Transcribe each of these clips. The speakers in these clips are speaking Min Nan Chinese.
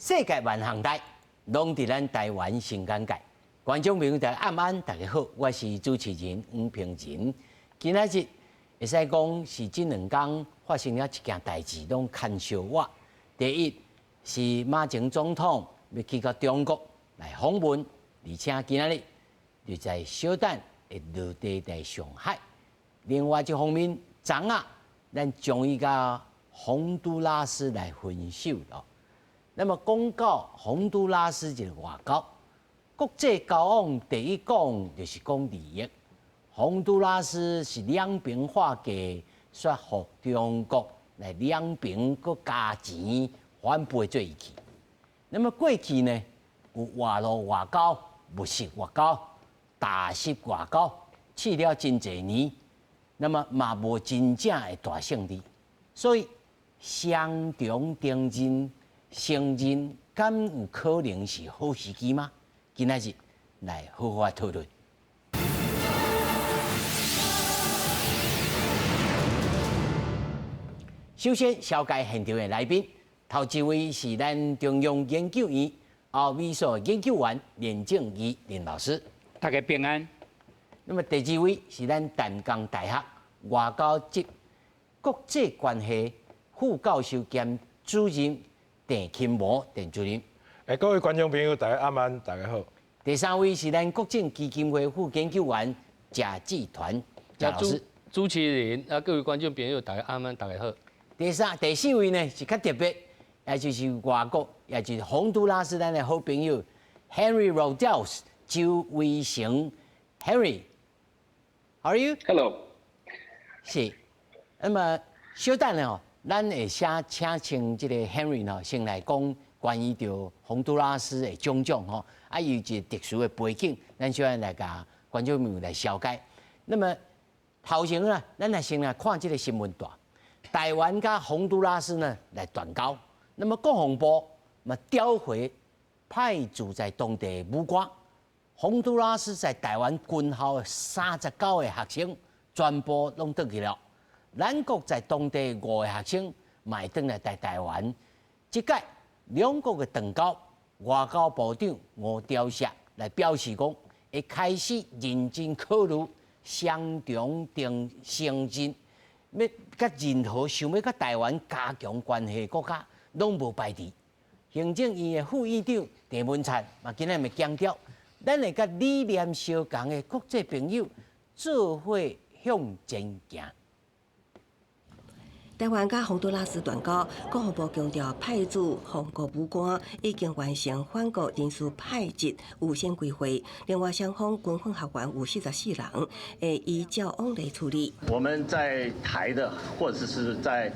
世界萬項代，攏佇咱台灣新簡介。觀眾朋友大家暗安，大家好，我是主持人黃平仁。今仔日會使講是這兩工發生了一件代誌，攏牽燒我。第一是馬前總統欲去到中國來訪問，而且今仔日就在小等會落地佇上海。另外一方面，昨仔咱終於佮洪都拉斯來分手了。那麼講到洪都拉斯這個外交，國際交往第一講就是講利益。洪都拉斯是兩邊劃界，說予中國來兩邊閣加錢反背做伊去。那麼過去呢，有活路外交、務實外交、打擊外交，試了真濟年，那麼嘛無真正的大勝利。所以雙重承認承認，敢有可能是好時機嗎？今仔日來好好討論。首先，紹介現場的來賓，頭一位是咱中央研究院歐美所研究員連正義連老師，大家平安。那麼第二位是咱淡江大學外交及國際關係副教授兼主任鄭钦模鄭主任。欸，各位觀眾朋友，大家暗安，大家好。第三位是咱國政基金會副研究員賈志團賈老師。主持人啊，各位觀眾朋友，大家暗安，大家好。第三、第四位呢是較特別，也就是外國，也就是洪都拉斯咱的好朋友 Henry Rodels 周維成 Henry，How are you? Hello。是，那麼小等呢，咱會先請請這個 Henry 呢，先來講關於著洪都拉斯的種種吼，啊，有一個特殊的背景，咱小來共觀眾朋友來紹介。那麼頭前啊，咱來先來看這個新聞帶。台灣佮洪都拉斯呢來斷交，那麼國防部嘛調回派駐在當地的武官。洪都拉斯在台灣軍校的39個學生全部攏轉去了。咱國在當地五個學生嘛會轉來台台灣。這擺兩國的斷交，外交部長吳釗燮來表示講，會開始認真考慮雙重承認。欲佮任何想欲佮台灣加強關係的國家，攏無排除。行政院的副院長鄭文燦嘛，今仔日強調，咱會佮理念相仝的國際朋友做伙向前行。台灣佮洪都拉斯斷交，國防部強調派駐洪國武官已經完成返國人事派職優先規劃。另外，雙方軍訓學員有44人，會依照往例處理。我們在台的，或者是在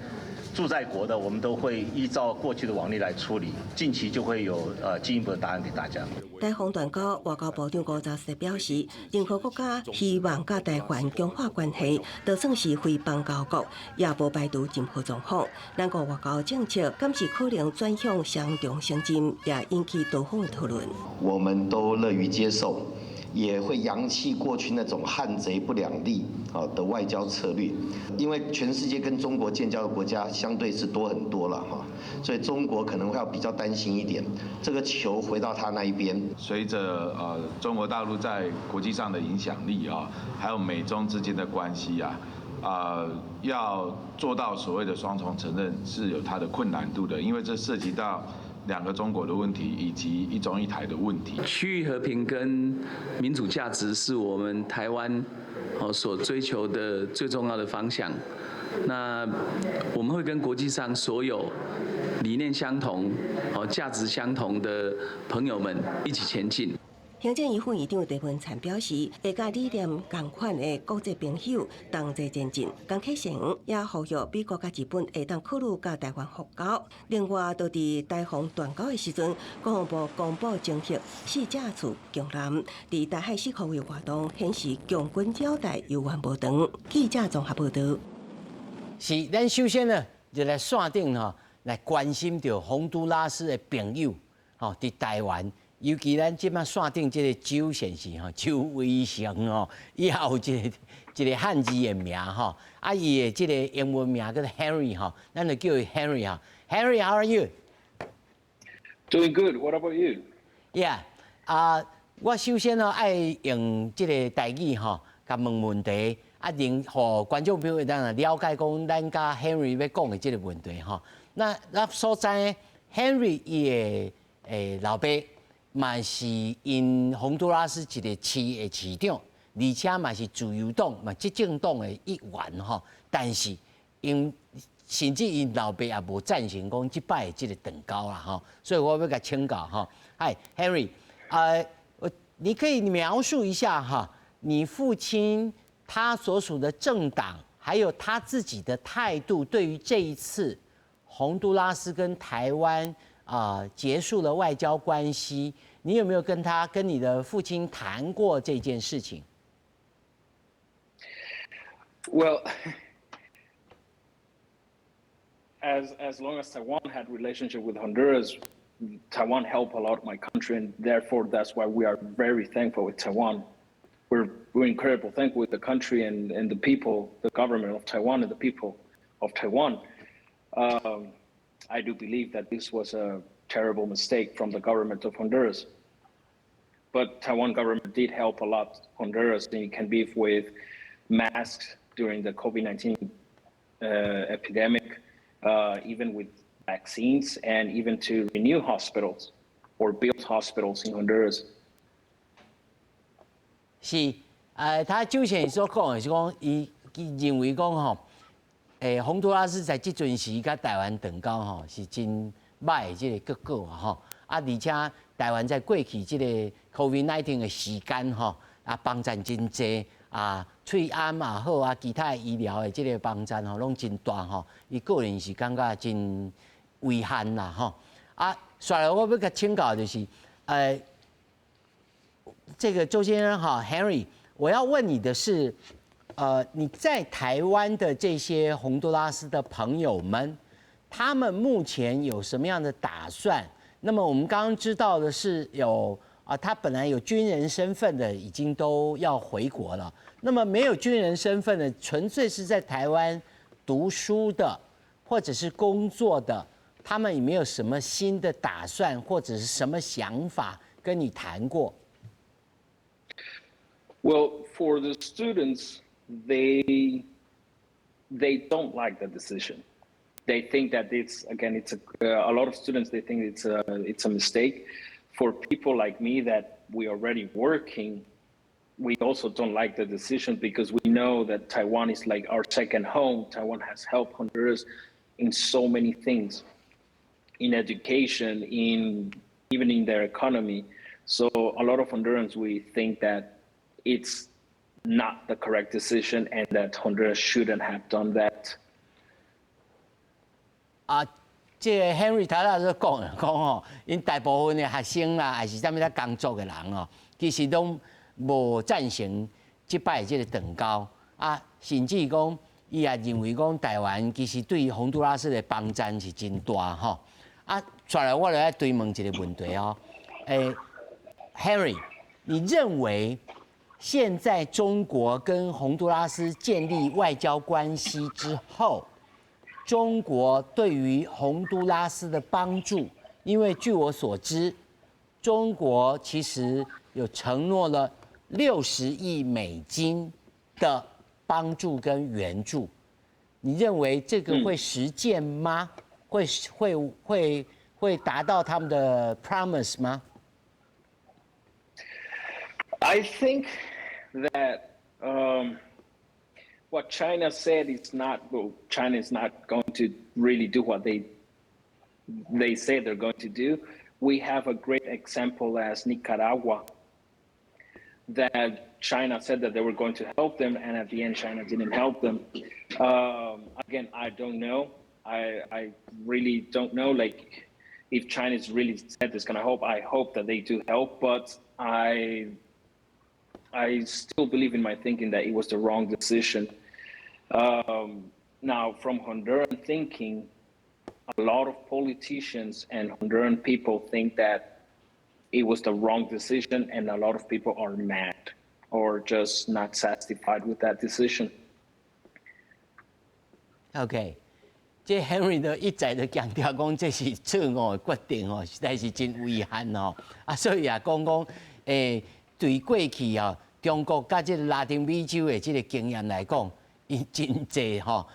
駐在國的，我們都會依照過去的往例來處理。近期就會有進一步的答案給大家。台洪斷交，外交部長吳釗燮表示，任何國家希望佮台灣強化關係，就算是非邦交國，也無排除任何狀況。咱國外交政策敢是可能轉向雙重承認，也引起多方的討論。我們都樂於接受，也會揚棄過去那種漢賊不兩立啊的外交策略，因為全世界跟中國建交的國家相對是多很多了哈，所以中國可能會要比較擔心一點，這個球回到他那一邊。隨着中國大陸在國際上的影響力啊，還有美中之間的關係啊，要做到所謂的雙重承認是有它的困難度的，因為這涉及到兩個中國的問題以及一中一台的問題。區域和平跟民主價值是我們台灣所追求的最重要的方向。那我們會跟國際上所有理念相同、價值相同的朋友們一起前進。行政院副院長鄭文燦表示，會佮理念仝款的國際朋友同齊前進。江啟臣也呼籲美國佮日本會當考慮佮台灣復交。另外，就佇台洪斷交的時陣，國防部公布偵測四架次強艦佇台海四區域活動，顯示共軍招待猶原無斷。記者綜合報道。是，咱首先呢，就來線頂吼，來關心著洪都拉斯的朋友吼，佇台灣。尤其咱這擺線頂這個周先生吼，周維成吼，伊也有一個漢字的名吼，啊，伊的這個英文名叫做 Henry 吼，咱就叫伊 Henry 哈。Henry，how are you？ Doing good. What about you? Yeah，啊，我首先呢愛用這个台語吼，共問問題，啊，讓予觀眾朋友會當了解講咱佮 Henry 欲講的這个問題吼。那咱所知 Henry 伊的老爸嘛是𪜶洪都拉斯一个市的市長，而且嘛是自由黨嘛執政黨的一員吼。但是𪜶甚至𪜶老爸也無贊成講這擺的這个斷交啦吼，所以我欲共請教吼。Hi Henry，你可以描述一下哈，你父親他所屬的政黨，還有他自己的態度，對於這一次洪都拉斯跟台灣啊結束了外交關係，你有沒有跟他跟你的父親談過這件事情？ Well, as long as Taiwan had relationship with Honduras, Taiwan helped a lot my country, and therefore that's why we are very thankful with Taiwan. We're incredibly thankful with the country and the people, the government of Taiwan and the people of Taiwan. I do believe that this was a terrible mistake from the government of Honduras. But Taiwan government did help a lot Honduras, and it can be with masks during the COVID-19 epidemic, even with vaccines, and even to renew hospitals or build hospitals in Honduras. 是，他首先所講的是講，伊認為講吼，洪都拉斯在這陣時佮台灣斷交吼，是真䆀的這個結果吼。啊，而且台灣在過去這个 COVID-19 的時間吼，啊，幫贊真濟啊，喙罨也好啊，其他的醫療的這个幫贊吼，攏真大吼。伊個人是感覺真遺憾啦吼。啊，紲來我欲共請教就是，這個周先生哈，Henry，我要問你的是，你在台灣的這些洪都拉斯的朋友們，他們目前有什麼樣的打算？那麼我們剛剛知道的是有啊，他本來有軍人身份的，已經都要回國了。那麼沒有軍人身份的，純粹是在台灣讀書的，或者是工作的，他們有沒有什麼新的打算，或者是什麼想法跟你談過？ Well, for the students, they don't like the decision. They think that it's again, it's a lot of students. They think it's a mistake. For people like me that we already working, we also don't like the decision because we know that Taiwan is like our second home. Taiwan has helped Honduras in so many things, in education, in even in their economy. So a lot of Hondurans, we think that it's not the correct decision and that Honduras shouldn't have done that. 啊，這个 Henry 頭仔所講講吼，𪜶大部分的學生啦，還是啥物咧工作的人哦，其實攏無贊成這擺這个斷交啊，甚至講伊也認為講台灣其實對洪都拉斯的幫贊是真大吼。啊，紲來我來愛追問一个問題哦，Henry，你認為現在中國跟洪都拉斯建立外交關係之後，中國對於洪都拉斯的幫助，因為據我所知，中國其實有承諾了60億美金的幫助跟援助，你認為這個會實踐嗎？會達到他們的 promise 嗎？ I think that what China said is not, well, China is not going to really do what they say they're going to do. We have a great example as Nicaragua, that China said that they were going to help them, and at the end, China didn't help them. Again, I don't know. I really don't know. Like, if China's really said it's going to help, I hope that they do help, but I still believe in my thinking that it was the wrong decision. Now, from Honduran thinking, a lot of politicians and Honduran people think that it was the wrong decision, and a lot of people are mad or just not satisfied with that decision. OK，這 Henry 都一再的強調講，這是錯誤的決定哦，實在是真遺憾哦。啊，所以也講講，對過去啊，中國佮這个拉丁美洲的這个經驗來講，伊真濟吼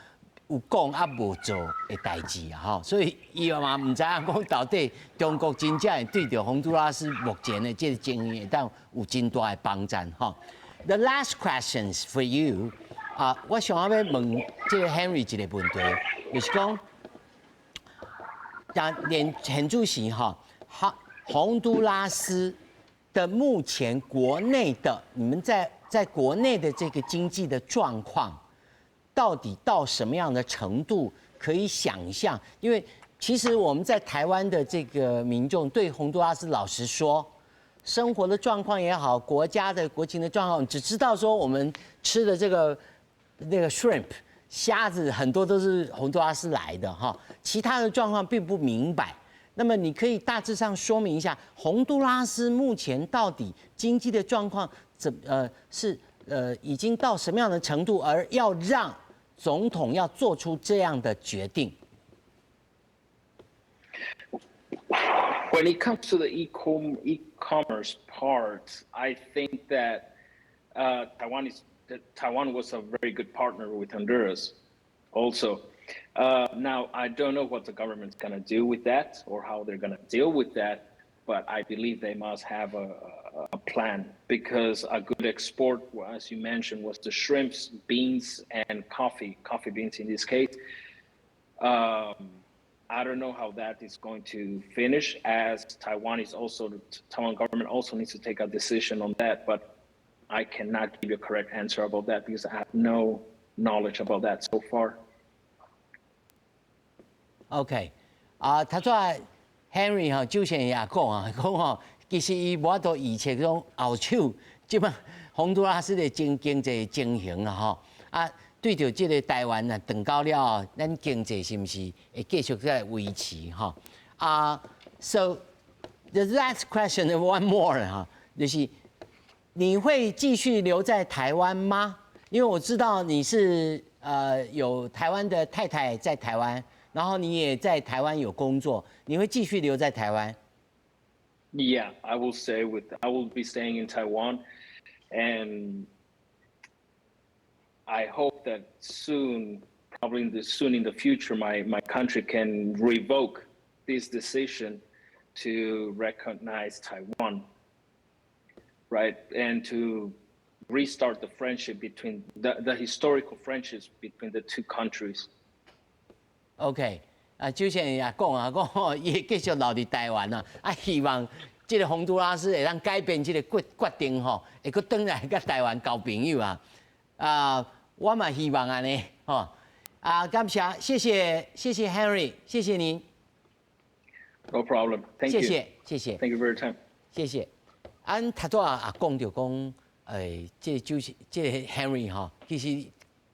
有講啊無做的代誌啊吼，所以伊嘛毋知影講到底中國真正會對著洪都拉斯目前的這个情形會當有真大的幫贊吼。The last questions for you 啊，我想欲問這个 Henry 一个問題，就是講，但連現主席哈，洪都拉斯的目前國內的，你們在國內的這個經濟的狀況，到底到什麼樣的程度可以想象？因為其實我們在台灣的這個民眾對洪都拉斯，老實說，生活的狀況也好，國家的國情的狀況，只知道說我們吃的這個那個 shrimp 蝦子很多都是洪都拉斯來的哈，其他的狀況並不明白。那麼你可以大致上說明一下，洪都拉斯目前到底經濟的狀況怎是已經到什麼樣的程度，而要讓總統要做出這樣的決定？ When it comes to the e-commerce part, I think that Taiwan was a very good partner with Honduras also. Now, I don't know what the government's going to do with that or how they're going to deal with that, but I believe they must have a plan because a good export, as you mentioned, was the shrimps, beans, and coffee, coffee beans in this case. I don't know how that is going to finish, as the Taiwan government also needs to take a decision on that, but I cannot give you a correct answer about that because I have no knowledge about that so far. OK，啊，頭拄仔 Henry 吼，首先也講啊，講吼，其實伊無法度預測講後手這擺洪都拉斯的經濟情形啊吼，啊，對著這个台灣啊，斷交了後，咱經濟是毋是會繼續再維持吼？啊，So the last question, one more 哈，就是你會繼續留在台灣嗎？因為我知道你是有台灣的太太在台灣。然後你也在台灣有工作，你會繼續留在台灣？ Yeah, I will be staying in Taiwan, and I hope that soon, probably soon in the future, my country can revoke this decision to recognize Taiwan, right, and to restart the friendship between the historical friendships between the two countries. OK，啊，首先也講啊，講伊會繼續留佇台灣啊，啊，希望這个洪都拉斯會當改變這个決定吼，會閣轉來佮台灣交朋友啊。啊，我嘛希望按呢，吼。啊，感謝，謝謝，謝謝 Henry，謝謝您。 No problem. Thank you. 謝謝，謝謝。 Thank you for your time. 謝謝。按頭拄仔也講著講，這個就是這个 Henry 吼，其實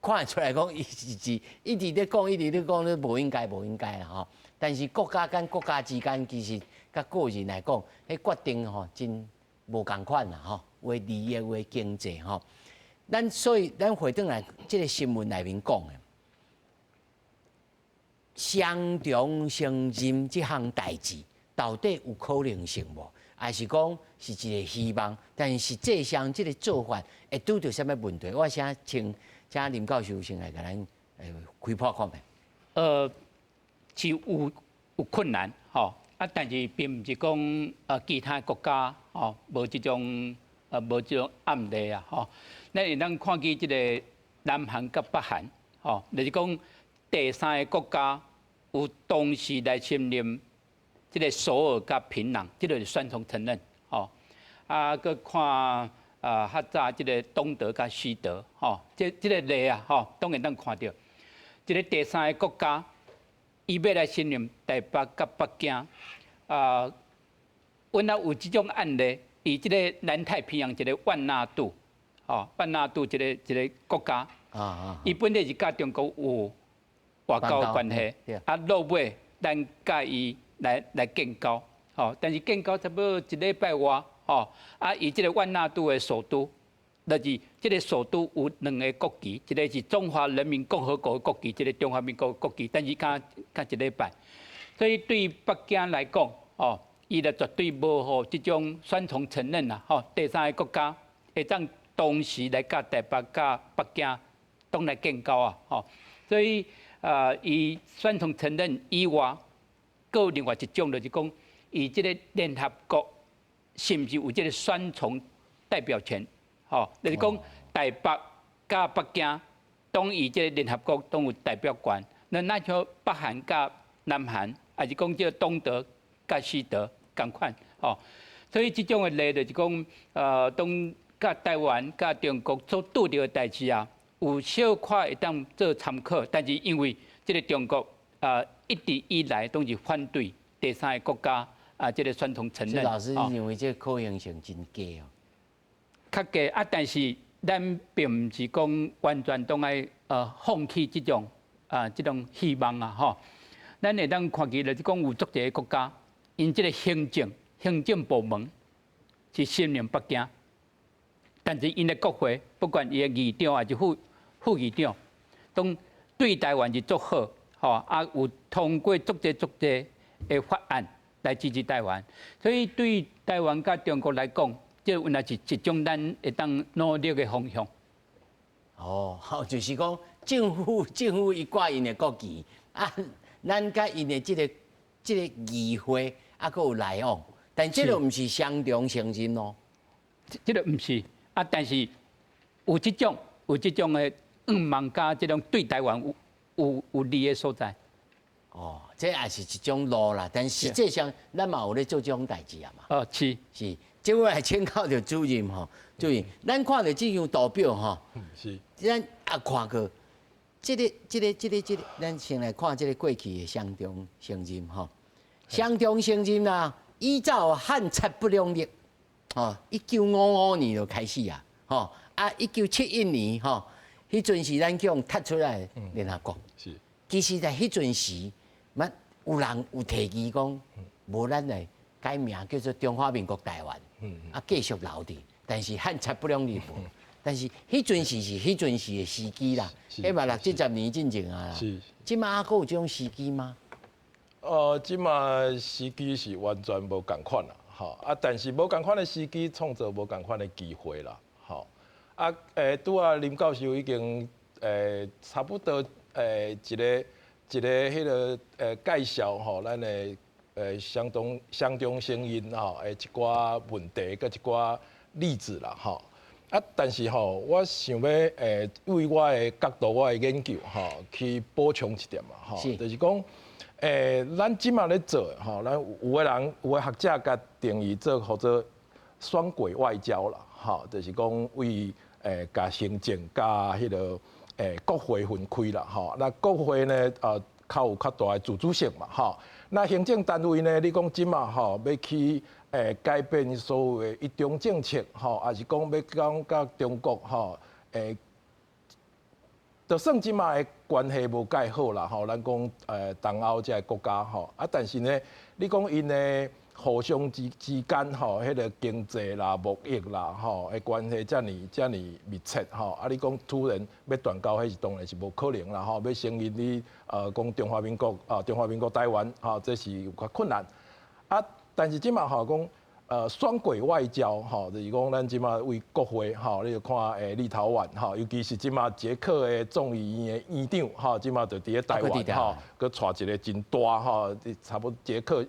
看會出來講，伊是一直咧講，一直咧講，咧無應該，無應該啦吼。但是國家佮國家之間，其實佮個人來講，彼決定吼真無仝款啦吼，為利益，為經濟吼。咱所以咱回轉來這个新聞內面講的，雙重承認這項代誌到底有可能性無？還是講是一個希望？但是實際上這个做法會拄著啥物問題？我想請林教授先來共咱開破看覓。是有困難吼，啊，但是並毋是講其他國家吼無這種案例啊吼。咱會當看見這个南韓佮北韓吼，就是講第三个國家有同時來承認這个首爾佮平壤，這个是雙重承認吼。啊，閣看啊，較早這个東德佮西德吼，這個例啊吼，當然當看著，這个第三个國家，伊欲來承認台北佮北京啊，阮也有這種案例，佇這个南太平洋一个萬那杜，吼，萬那杜一個國家，伊本來是佮中國有外交關係，啊，落尾咱佮伊來建交，吼，但是建交差不多一禮拜外，吼，啊，伊這个萬那杜的首都，就是這个首都有兩个國旗，一个是中華人民共和國的國旗，一个中華民國的國旗，但是敢敢一禮拜。所以對北京來講，哦，伊就絕對無予這種雙重承認啦，吼，第三个國家會當同時來佮台北、佮北京當來建交啊，吼。所以啊，伊雙重承認以外，閣有另外一種就是講，伊這个聯合國是毋是有這个雙重代表權？吼，就是講台北佮北京，當伊這个聯合國都有代表權。那那像北韓佮南韓，抑是講這个東德佮西德仝款，吼。所以這種的例就是講，當佮台灣佮中國所拄著的代誌啊，有小可會當做參考，但是因為這个中國啊，一直以來攏是反對第三个國家啊，這个雙重承認。老師，你認為這個可能性真低哦？較低啊，但是咱並毋是講完全攏愛放棄這種希望啊，吼。咱會當看見就是講有足濟个國家，𪜶這个行政部門是承認北京，但是𪜶的國會，不管伊的議長抑是副議長，攏對台灣是足好，吼啊有通過足濟足濟的法案來支持台灣，所以對台灣佮中國來講，這原來是一種咱會當努力的方向。哦，好，就是講政府伊掛𪜶的國旗啊，咱佮𪜶的這個議會啊，閣有來往，但這個毋是雙重承認咯。這個毋是啊，但是有這種的願望佮這種對台灣有利的所在。哦，這也是一種路啦，但實際上咱嘛有咧做這種代誌啊嘛。哦，是。是。這位來請教著主任吼，主任，咱看著這張圖表吼，咱也看過，這個，咱先來看這个過去的雙重承認吼，雙重承認啊，依照漢賊不兩立，吼，1955年就開始啊，吼，啊，1971年吼，彼陣時咱叫踢出來聯合國，其實在彼陣時，嘛有人有提議講，無咱來改名叫做中華民國台灣，啊，繼續留佇，但是漢賊不兩立無，但是彼陣時是彼陣時的時機啦，彼嘛六七十年進前啊，這馬閣有這種時機嗎？這馬時機是完全無仝款啦，吼啊，但是無仝款的時機創造無仝款的機會啦，吼啊，拄仔林教授已經差不多一个一个彼个介紹吼，咱的雙重承認吼，一寡問題佮一寡例子啦，吼啊，但是吼，我想欲為我的角度，我的研究吼，去補充一點嘛，吼，就是講。咱這馬咧做吼，咱有的人有的學者共定義做號做雙軌外交啦，吼，就是講為共行政佮彼个國會分開啦，吼。那國會呢，較有較大的自主性嘛，吼。那行政單位呢，你講這馬吼欲去改變所有的一中政策，吼，抑是講欲講佮中國吼就算這馬的關係無蓋好啦，吼，咱講東歐這个國家吼，啊，但是呢，你講𪜶的互相之間吼，彼个經濟啦、貿易啦，吼的關係遮爾遮爾密切吼，啊，你講突然欲斷交，彼是當然是無可能啦，吼，欲承認你講中華民國啊，中華民國台灣，吼，這是有較困難。啊，但是這馬吼講雙軌外交吼，就是講咱這馬為國會吼，你就看立陶宛吼，尤其是這馬捷克的眾議院的院長吼，這馬就佇咧台灣吼，閣帶一个真大吼，差不多捷克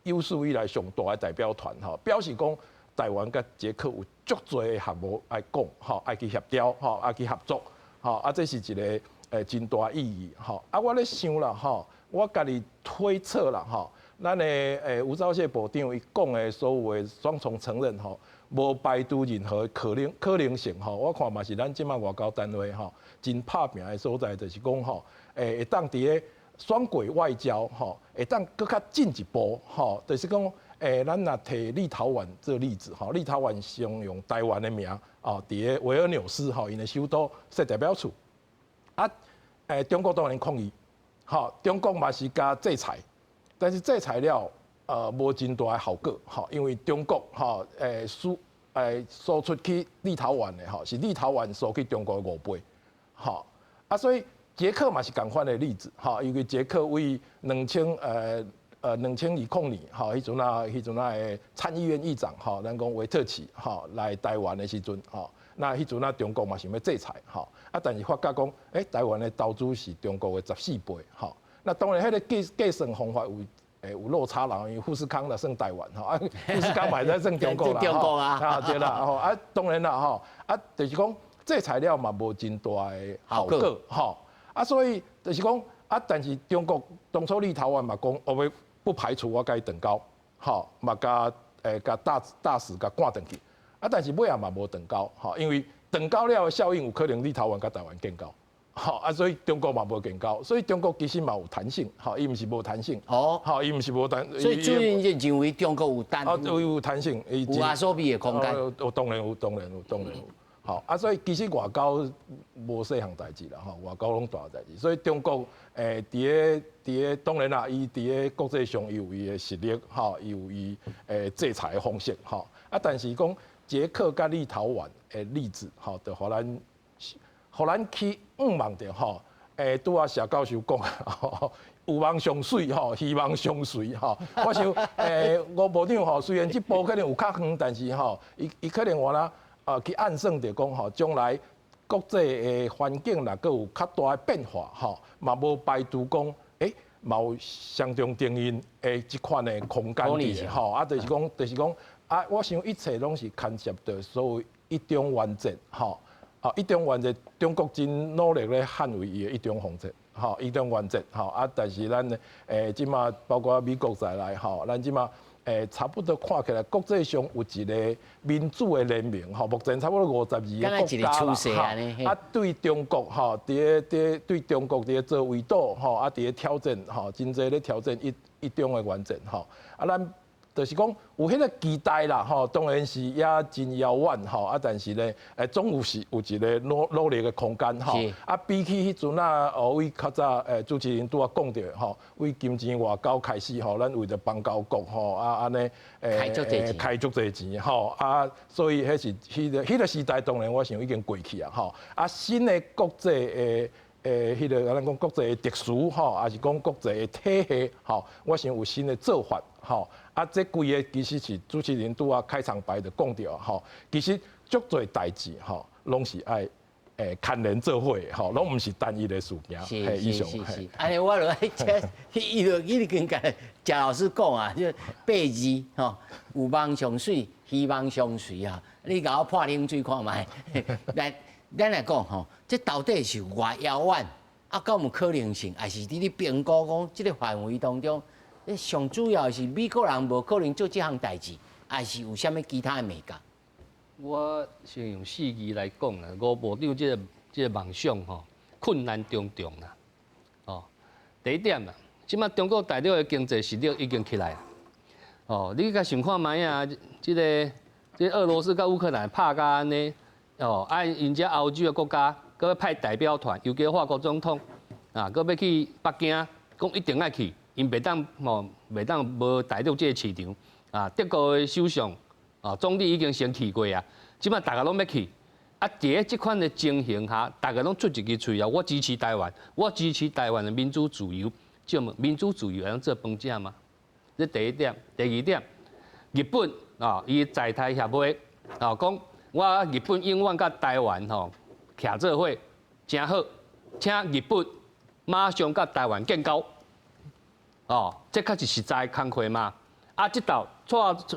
有史以來上大的代表團吼，表示講台灣佮捷克有足濟的項目愛講吼，愛去協調吼，愛去合作吼，啊，這是一个真大意義吼。啊，我咧想啦吼，我家己推測啦吼。咱的吳釗燮部長伊講的所有的雙重承認吼，無排除任何可能性吼。我看嘛是咱這馬外交單位吼，真拍拚的所在，就是講吼，會當佇咧雙軌外交吼，會當閣較進一步吼，就是講咱若提立陶宛做例子吼，立陶宛先用台灣的名哦，佇咧維爾紐斯吼，𪜶的首都設代表處，啊，中國當然抗議，吼，中國嘛是共制裁。但是制裁了，無真大的效果，吼，因為中國吼，輸輸出去立陶宛的吼，是立陶宛輸去中國的5倍，吼啊，所以捷克嘛是仝款的例子，吼，因為捷克為2000年吼，彼陣啊的參議院議長吼，咱講維特奇吼來台灣的時陣吼，那彼陣啊中國嘛想欲制裁吼，啊，但是發覺講，台灣的投資是中國的14倍，吼，那當然彼个計算方法有落差啦，因為富士康就算台灣吼，啊，富士康嘛會使算中國啦，吼，啊對啦，吼，啊當然啦，吼，啊就是講制裁了嘛無真大的效果，吼，啊所以就是講啊，但是中國當初立陶宛嘛講，我不排除我共伊斷交，吼，嘛共大使共趕轉去，啊，但是尾仔嘛無斷交，吼，因為斷交了的效應有可能立陶宛佮台灣建交。吼啊，所以中國嘛無建交，所以中國其實嘛有彈性，吼，伊毋是無彈性，吼，伊毋是無彈。所以主任認為中國有彈，有彈性，有壓縮比的空間。有當然有，當然有，當然有。吼啊，所以其實外交無細項代誌啦，吼，外交攏大代誌。所以中國佇咧當然啦，伊佇咧國際上伊有伊的實力，吼，伊有伊制裁的方式，吼。啊，但是講捷克佮立陶宛的例子，吼，就予咱去向望著吼，拄仔謝教授講，有夢上媠吼，希望相隨吼。我想吳部長吼，雖然這步可能有較遠，但是吼，伊可能話啦，去暗算著講吼，將來國際的環境若閣有較大的變化吼，嘛無排除講，嘛有雙重承認的這款的空間佇吼，啊，就是講，啊，我想一切攏是牽涉著所謂一中原則吼。一中原則，中國真努力咧捍衛伊的一中方針，吼，一中原則，吼啊！但是咱這馬包括美國在內，吼，咱這馬差不多看起來國際上有一個民主的聯盟，吼，目前差不多52個國家啦，啊，對中國吼，佇咧對中國佇咧做圍堵，吼，啊，佇咧挑戰，吼，真濟咧挑戰一中的原則，吼，啊，咱就是講有彼個期待啦，吼，當然是也真遙遠，吼，啊，但是呢，總有是有一個努力的空間，吼，啊，比起彼陣啊，哦，為較早主持人拄仔講著，吼，為金錢外交開始，吼，咱為著邦交國，吼，啊，按呢，開足濟錢，吼，啊，所以彼是彼個時代，當然我想已經過去啊，吼，啊，新的國際的彼個咱講國際的秩序，吼，抑是講國際的體系，吼，我想有新的做法，吼，啊，這規个其實是主持人拄仔開場白就講著，吼，其實足濟代誌，吼，攏是愛牽連做伙，吼，攏毋是單一的事件。是是是是，按呢我就愛這，伊就一直跟賈老師講啊，就八字吼，有夢上媠，希望相隨啊，你共我潑冷水看覓？來，咱來講吼，這到底是偌遙遠？啊，敢有可能性？抑是佇咧評估講，這個範圍當中，上主要是美國人無可能做這項代誌，抑是有啥物其他的眉角？我先用四字來講啦，吳部長這個夢想吼，困難重重啦。哦，第一點啦，這馬中國大陸的經濟實力已經起來啦。哦，你共想看覓啊？這個俄羅斯佮烏克蘭拍甲按呢，哦，啊，𪜶遮歐洲的國家，閣欲派代表團，尤其法國總統啊，閣欲去北京，講一定愛去，𪜶袂當吼，袂當無大陸這个市場。啊，德國的首相啊，總理已經先去過啊，這馬逐个攏欲去。啊，佇咧這款的情形下，逐个攏出一支喙啊，我支持台灣，我支持台灣的民主自由。這民主自由會當做飯食嗎？這第一點，第二點，日本啊，伊在台協會啊，講我日本永遠佮台灣吼徛做伙，誠好，請日本馬上佮台灣建交。哦，這確是實在工課嘛。啊，這晝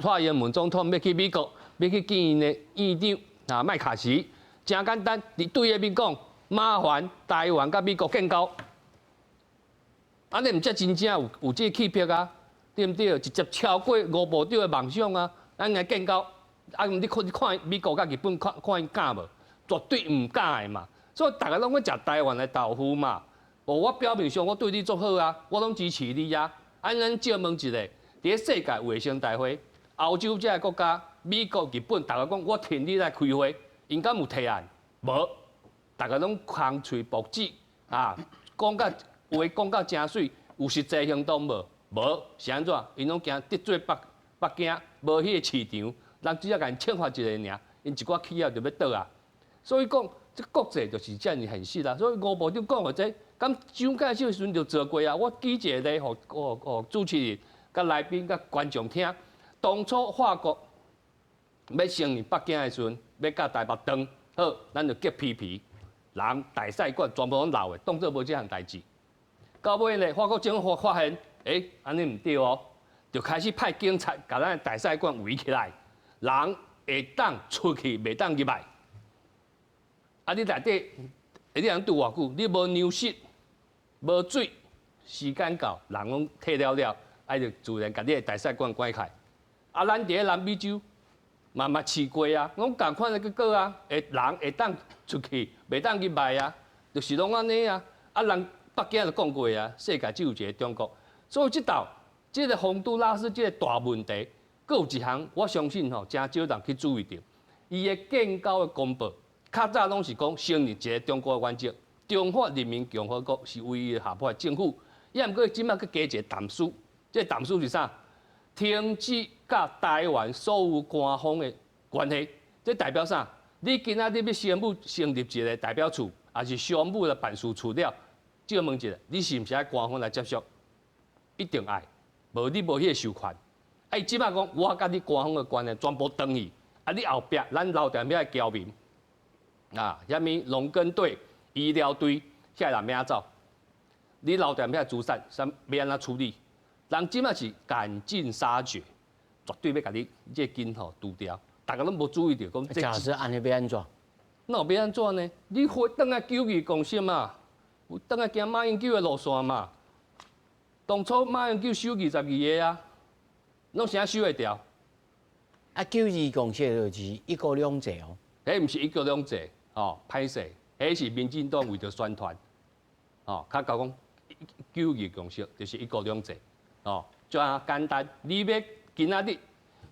蔡英文總統欲去美國，欲去見𪜶的院長啊麥卡錫，誠簡單，佇對伊面講，麻煩台灣佮美國建交。按呢毋才真正有這個氣魄啊，對毋對？直接超過吳部長的夢想啊！咱來建交，啊，你看美國佮日本看看𪜶敢無？絕對毋敢的嘛。所以逐个攏欲食台灣的豆腐嘛。無我表面上我對你足好啊，我攏支持你啊。啊，咱借問一下，佇咧世界衛生大會，歐洲這个國家、美國、日本，逐个講我挺你來開會，𪜶敢有提案？無，逐个攏空喙薄舌啊，講甲話講甲誠媠，有實際行動無？無，是按怎？𪜶攏驚得罪北京，無彼个市場，人只要共𪜶懲罰一下爾，𪜶一寡企業就欲倒啊。所以講，這國際就是遮爾現實啦。所以吳部長講的這，敢蔣介石時陣就做過啊。我舉一個例，予予主持人、佮來賓、佮觀眾聽。當初法國欲承認北京的時陣，欲佮台北斷，好，咱就結皮皮，人大使館全部攏留的，當做無這項代誌。到尾呢，法國政府發現，欸，按呢毋對哦，就開始派警察共咱大使館圍起來，人會當出去，袂當入來。啊，你內底，你通住偌久？你無糧食，無水，時間到，人攏退了了，啊，就自然共你的大使館關開。啊，咱佇咧南美洲嘛嘛試過啊，攏仝款的結果啊，會人會當出去，袂當入來啊，就是攏按呢啊。啊，人北京就講過啊，世界只有一個中國，所以這道這個洪都拉斯這個大問題，閣有一項，我相信吼，誠少人去注意著，伊的建交的公報，較早攏是講承認一個中國的原則，中華人民共和國是唯一的合法政府。抑毋過這擺閣加一個但書，這個但書是啥？停止佮台灣所有官方的關係，這代表啥？你今仔日欲宣布成立一個代表處，抑是商務的辦事處了？借問一下，你是毋是愛官方來接觸？一定愛，無你無彼個授權。啊，伊這擺講，我佮你官方的關係全部斷去，啊，你後壁咱留踮遐的僑民，啊，啥物農耕隊、醫療隊，遐人欲按怎走？你留踮遐資產，啥欲按怎處理？人這擺是趕盡殺絕，絕對欲共你這個根吼除掉。大家攏無注意著講。假設按呢欲按怎？哪有欲按怎呢？你回轉來九二共識嘛？有轉來行馬英九的路線嘛？當初馬英九收22個啊，攏啥收會牢？啊，九二共識就是一國兩制哦。彼毋是一國兩制，吼，歹勢，彼是民進黨為著宣傳，吼，較講講九二共識就是一國兩制。哦，就按簡單，你欲今仔日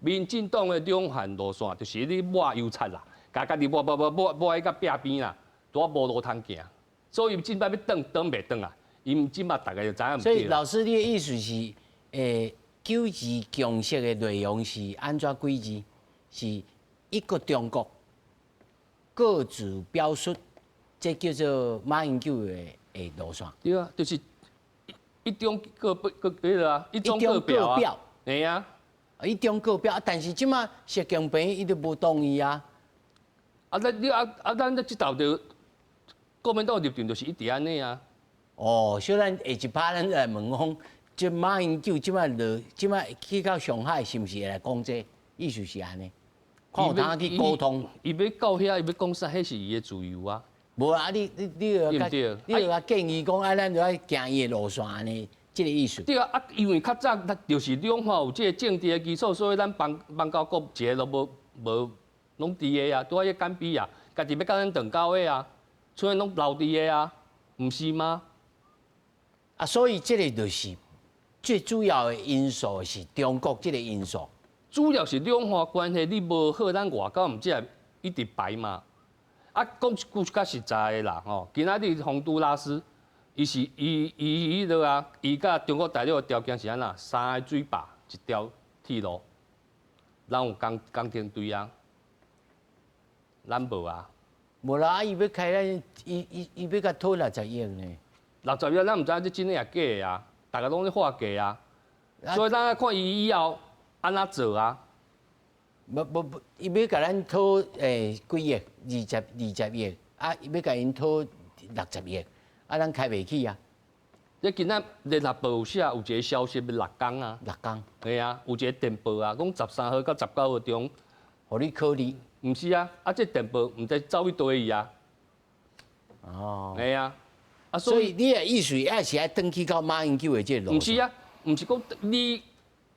民進黨的兩岸路線，就是你抹油漆啦，共家己抹抹抹抹抹彼個壁邊啦，拄無路通行，所以這擺欲轉轉袂轉啊，𪜶這擺大家就知影。所以老師，你的意思是，九二共識的內容是按怎幾字？是一個中國各自表述，這叫做馬英九的路線。對啊，就是。一中各各彼個啊，一中各表啊，嘿啊，一中各表，但是這擺習近平伊都無同意啊。啊，咱你啊啊，咱這道就國民黨入場就是一直按呢啊。哦，所以咱下一趴咱來問講，這馬英九這擺落，這擺去到上海，是毋是會來講這個？意思是按呢？看有通去溝通。伊欲到遐，伊欲講啥，彼是伊的自由啊。無啊！你你你著建議講啊，咱著愛行伊的路線按呢，這個意思。對啊，啊，因為較早就是兩岸有這個政治的基礎，所以咱邦邦交國一個都無無攏佇个啊，拄仔彼甘比亞，家己欲佮咱斷交的啊，所以攏留佇个啊，毋是嗎？啊，所以這個就是最主要的因素是中國這個因素。主要是兩岸關係你無好，咱外交毋才會一直排嘛。啊，講一句較實在的啦，吼，今仔日洪都拉斯，伊是伊伊彼落啊，伊佮中國大陸的條件是按怎？三个水壩，一條鐵路，咱有工工程隊啊，咱無啊。無啦，啊伊欲開咱，伊伊伊欲共討60億呢。60億，咱毋知影這真的抑假的啊，大家攏咧畫假啊，所以咱愛看伊以後按怎做啊。無無無，伊欲共咱討幾億，20億，啊，伊欲共𪜶討60億，啊，咱開袂起啊。這今仔聯合報有寫有一個消息欲六工啊，六工，嘿啊，有一個電報啊，講13號到19號中，予你考慮。毋是啊，啊，這電報毋知走去佗位啊。哦。嘿啊，啊，所以你的意思抑是愛轉去到馬英九的這個路線？毋是啊，毋是講你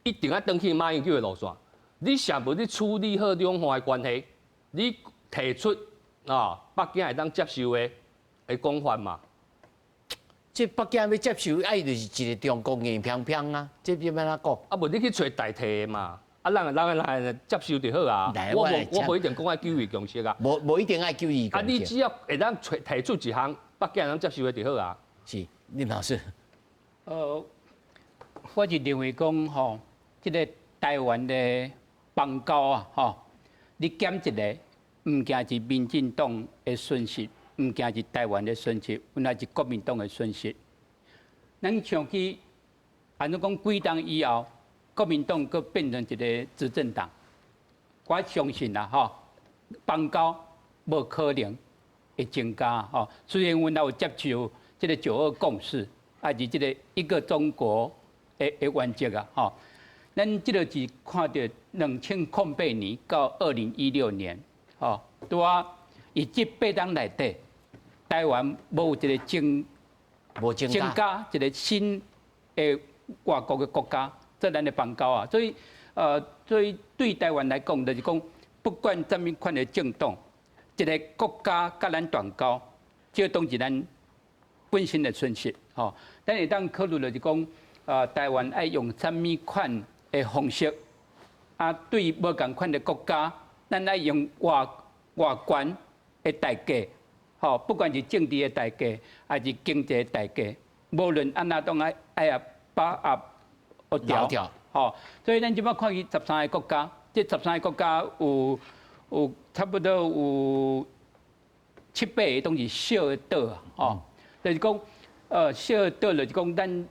一定愛轉去馬英九的路線。你想無你處理好兩岸的關係，你提出啊北京會當接受的的講法嘛？這北京欲接受，愛就是一個中國硬碰碰啊！這欲按怎講？啊，無你去揣代替的嘛？啊，咱咱來接受就好啊。我無我無一定講愛九二共識啊。無無一定愛九二共識。啊，你只要會當提提出一項北京會當接受的就好啊。是，林老師。我是認為講吼，這個台灣的。邦交啊，吼，你減一个，毋驚是民進黨的損失，毋驚是台灣的損失，原來是國民黨的損失。咱想起，按怎講幾冬以後，國民黨閣變成一個執政黨，我相信啦，吼，邦交無可能會增加，吼。雖然阮也有接受這个九二共識，抑是這个一個中國的原則啊，吼。咱這个是看著2008年到2016年，吼，拄仔伊這八冬內底，台灣無一个增無增加一個新的外國的國家做咱的邦交啊，所以對台灣來講，就是講不管啥物款的政黨，一个國家佮咱斷交，這當是咱本身的損失，吼。咱會當考慮就是講，台灣愛用啥物款的方式，啊，對無仝款的國家，咱愛用偌偌懸的代價，吼，不管是政治的代價，抑是經濟的代價，無論按怎攏愛愛把握牢，吼。所以咱這擺看見十三个國家，這十三个國家有差不多有七八个攏是小的島啊，吼，就是講，小的島就是講咱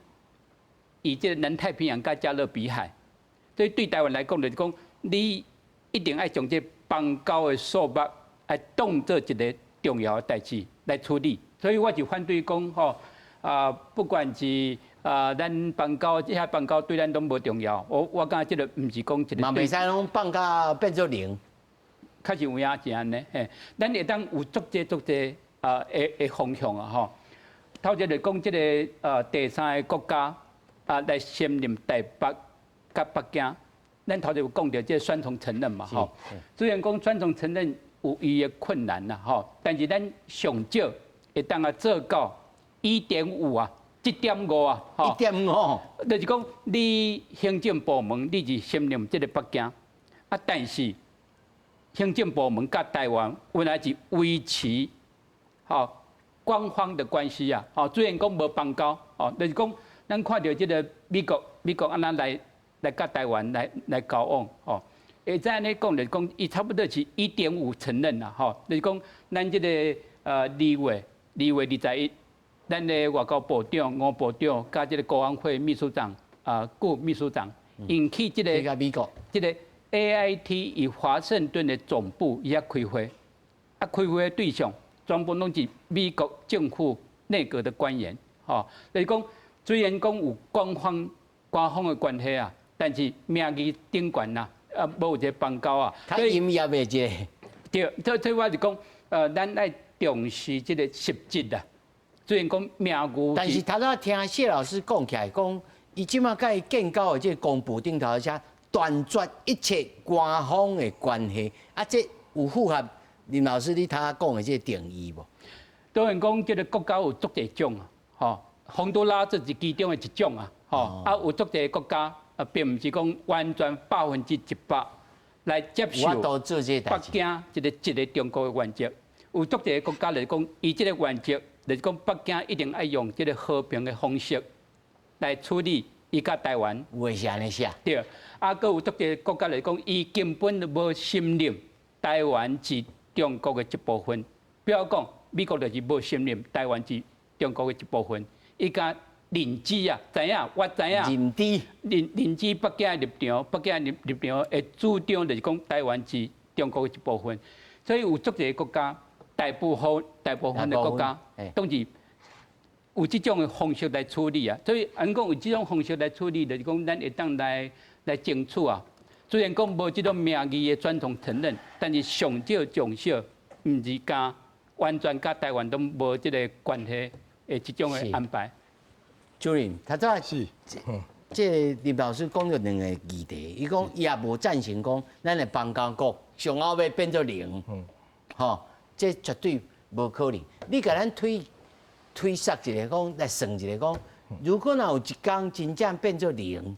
以這個南太平洋佮加勒比海，所以對台灣來講，就是講你一定愛將這邦交的數目愛當做一个重要的代誌來處理。所以我就反對講，吼，啊，不管是啊，咱邦交這遐邦交對咱攏無重要。我感覺這个毋是講一个。嘛袂使攏放甲變做零。確實有影是按呢，嘿，咱會當有足濟足濟啊的方向啊，吼。頭一個講這个第三个國家啊來承認台北佮北京，咱頭一有講著這个雙重承認嘛，吼。雖然講雙重承認有伊的困難啦，吼，但是咱上少會當啊做到1.5啊，1.5啊，吼。1.5，就是講你行政部門你是承認這个北京，啊，但是行政部門佮台灣原來是維持吼官方的關係啊，吼，雖然講無邦交，吼，就是講咱看著這个美國，美國按怎來佮台灣來交往，吼，會使按呢講，就是講伊差不多是1.5承認啦，吼，就是講咱這个2月21，咱的外交部長吳部長佮這个國安會秘書長啊顧秘書長，𪜶去這个美國這个 AIT 佇華盛頓的總部伊遐開會，啊，開會的對象全部攏是美國政府內閣的官員，吼，就是講雖然講有官方的關係啊，但是名義頂懸啦，啊，無有一个邦交啊。較陰業的這個。對，所以我是講，咱愛重視這个實質啊。雖然講名義，但是頭拄仔聽謝老師講起來，講伊這擺佮伊建交的這個公報頂頭寫斷絕一切官方的關係，啊，這有符合林老師你頭仔講的這個定義無？當然講，這个國家有足濟種啊，吼，洪都拉這是其中的一種啊，吼，啊，有足濟國家啊，並毋是講完全100%來接受北京一個中國的原則。有足濟國家來講，伊這个原則就是講北京一定愛用這个和平的方式來處理伊佮台灣。有的是按呢寫。對，啊，閣有足濟國家來講，伊根本就無承認台灣是中國的一部分。比如講，美國就是無承認台灣是中國的一部分，伊敢認知啊，知影我知影。認知。認知北京的立場，北京的立場的主張就是講台灣是中國的一部分。所以有足濟國家，大部分的國家，攏是有這種的方式來處理啊。所以按講有這種方式來處理，就是講咱會當來爭取啊。雖然講無這種名義的傳統承認，但是上少上少，毋是講完全佮台灣攏無這个關係的這種的安排。主任，頭拄是，這個林老師講著兩個議題，伊講伊也無贊成講咱的邦交國上後尾變做零，吼，這絕對無可能。你共咱推測一下講，來算一下講，如果若有一天真正變做零，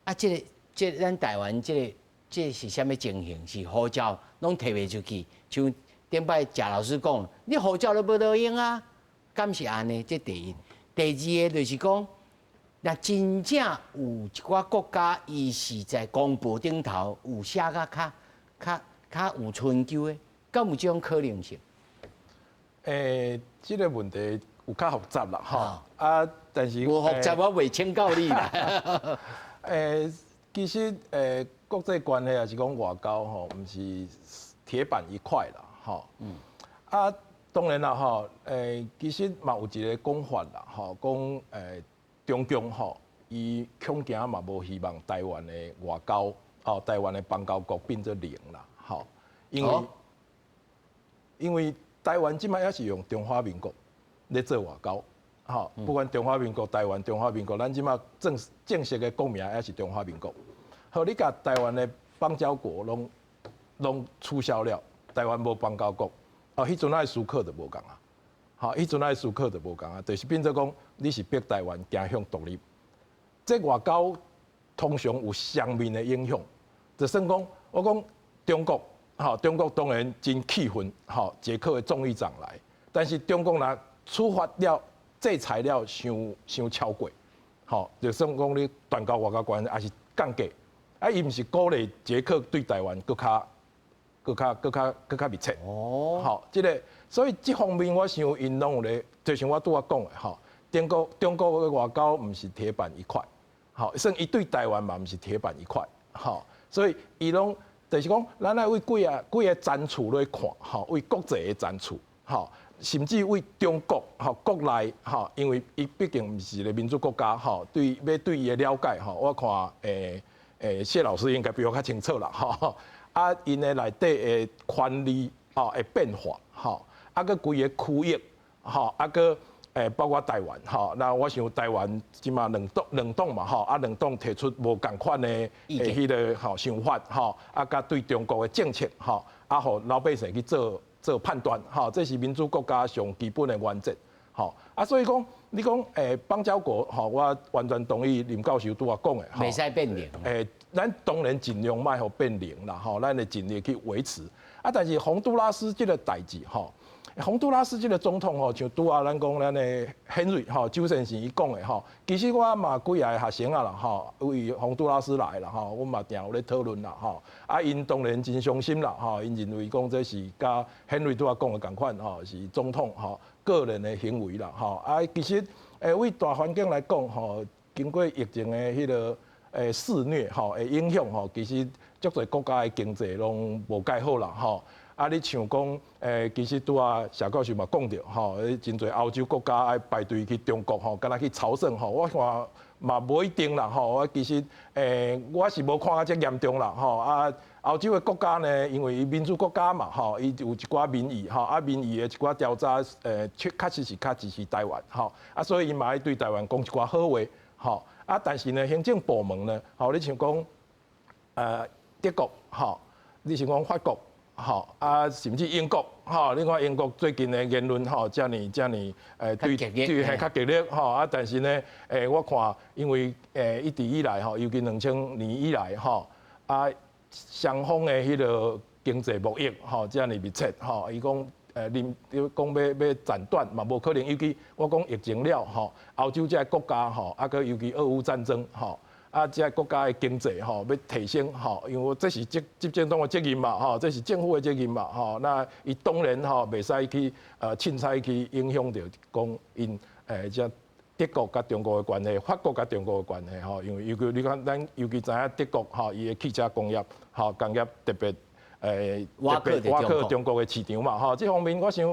啊，這个這咱台灣這个這是啥物情形？是護照攏提袂出去，像頂擺謝老師講，你護照都無路用啊，敢是按呢？這第一。第二个就是講，若真正有一寡國家，伊是在公報頂頭有寫甲較較較有春秋的，敢有這種可能性？這個問題有較複雜啦，吼啊，但是有複雜，我袂請教你啦。其實國際關係抑是講外交吼，毋是鐵板一塊啦，吼。啊，當然啦，吼，其實嘛有一個講法啦，吼，講中共吼，伊恐驚嘛無希望台灣的外交，吼，台灣的邦交國變做零啦，吼，因為台灣這擺猶是用中華民國咧做外交，吼，不管中華民國、台灣、中華民國，咱這擺正式的國名猶是中華民國。好，你共台灣的邦交國攏取消了，台灣無邦交國，哦，彼陣仔思考就無仝啊，吼，彼陣仔思考就無仝啊，就是變做講你是逼台灣走向獨立，這外交通常有雙面的影響，就算講我講中國，吼，中國當然真氣憤，吼，捷克的眾議長來，但是中國若處罰了、制裁了，傷傷超過，吼，就算講你斷交外交關係，抑是降格，啊，伊毋是鼓勵捷克對台灣閣較、閣較、閣較、閣較密切。哦，吼，這個，所以這方面我想𪜶攏有咧，就像我拄仔講的，吼，中國的外交毋是鐵板一塊，吼，算伊對台灣嘛毋是鐵板一塊，吼，所以伊攏就是講，咱愛為幾个幾个層次來看，吼，為國際的層次，吼，甚至為中國吼國內吼，因為伊畢竟毋是一個民主國家，吼，對欲對伊的了解吼，我看謝老師應該比我較清楚啦，吼，啊，𪜶的內底的權力吼會變化，吼，啊，閣規个區域，吼，啊，閣包括台灣，吼，那我想台灣這馬兩黨兩黨嘛，吼，啊，兩黨提出無仝款的彼個吼想法，吼，啊，佮對中國的政策，吼，啊，予老百姓去做做判斷，吼，這是民主國家上基本的原則，吼，啊，所以講你講邦交國，吼，我完全同意林教授拄仔講的，袂使變零，咱當然盡量莫予變零啦，吼，咱會盡力去維持，啊，但是洪都拉斯這個代誌，吼。洪都拉斯這個總統吼，像拄仔咱講咱的 Henry 吼，周先生伊講的吼，其實我嘛幾个學生仔啦吼，為洪都拉斯來啦吼，阮嘛定有咧討論啦吼，啊，𪜶當然真傷心啦吼，𪜶認為講這是佮 Henry 拄仔講的仝款吼，是總統吼個人的行為啦吼，啊，其實為大環境來講吼，經過疫情的彼個肆虐吼，的影響吼，其實足濟國家的經濟攏無蓋好啦吼。啊，你像講，其實拄仔謝教授嘛講著吼，真濟歐洲國家愛排隊去中國吼，敢若去朝聖吼，我看嘛無一定啦吼。我其實，我是無看甲遮嚴重啦吼。啊，歐洲的國家呢，因為伊民主國家嘛吼，伊有一寡民意吼，啊民意的一寡調查，確確實是較支持台灣吼。啊，所以伊嘛愛對台灣講一寡好話吼。啊，但是呢，行政部門呢，吼，你像講，德國吼，你像講法國。吼啊，甚至英國，吼，你看英國最近的言論，吼，遮爾遮爾，對對，係較激烈，吼啊，但是呢，我看，因為一直以來，吼，尤其2000年以來，吼，啊，雙方的彼個經濟貿易，吼，遮爾密切，吼，伊講，恁講欲斬斷嘛，無可能，尤其我講疫情了，吼，歐洲這个國家，吼，啊，閣尤其俄烏戰爭，吼。啊，這個國家的經濟吼，欲提升吼，因為這是執政黨的責任嘛，吼，這是政府的責任嘛，吼。那伊當然吼，袂使去凊彩去影響著講𪜶這德國佮中國的關係，法國佮中國的關係吼，因為尤其你看咱尤其知影德國吼，伊的汽車工業吼工業特別特別倚靠中國的市場嘛，吼，這方面我想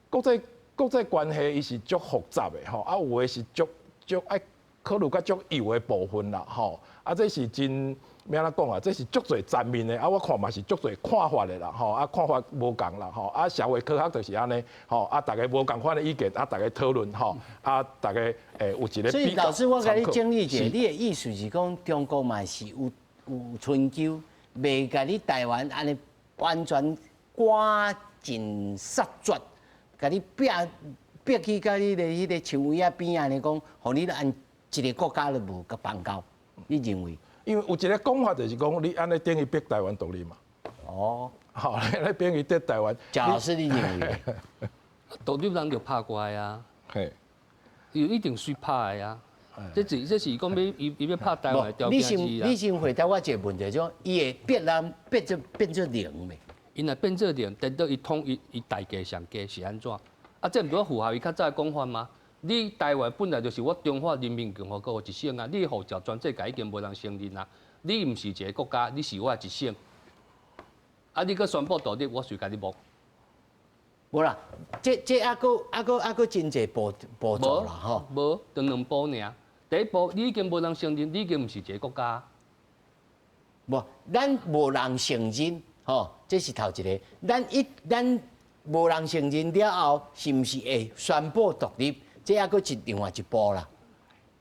國際關係伊是足複雜的吼，啊有的是足足愛考慮較足幼的部分啦，吼，啊，這是真欲按怎講啊？這是足濟層面的，啊，我看嘛是足濟看法的啦，吼，啊，看法無仝啦，吼，啊，社會科學就是按呢，吼，啊，逐家無仝款的意見，啊，逐家討論，吼，啊，逐家有一個。所以老師，我共你整理一下，你的意思是講中國嘛是有春秋，袂共你台灣按呢完全趕盡殺絕，共你逼逼去共你的彼個樹圍仔邊按呢講，予你按一個國家都無共邦交，你認為？因為有一個講法就是講，你按呢等於逼台灣獨立嘛。哦，好，你等於逼台灣。賈老師，你認為？獨立人就拍過來啊。嘿，伊一定隨拍的啊。這是講欲伊欲拍台灣的條件。你先回答我一個問題，就伊會變人變做零未？伊若變做零，顛倒伊統一伊代價上低是按怎？啊，這毋是符合伊較早的講法嗎？你台灣本來就是我中華人民共和國的一省啊，你護照全世界已經無人承認啊。你毋是一個國家，你是我的一省。啊，你閣宣布獨立，我隨共你摸。無啦，這猶閣真濟步驟啦，吼。無，就兩步爾。第一步，你已經無人承認，你已經毋是一個國家。無，咱無人承認，吼，這是頭一個。咱無人承認了後，是毋是會宣布獨立？這猶閣是另外一步啦。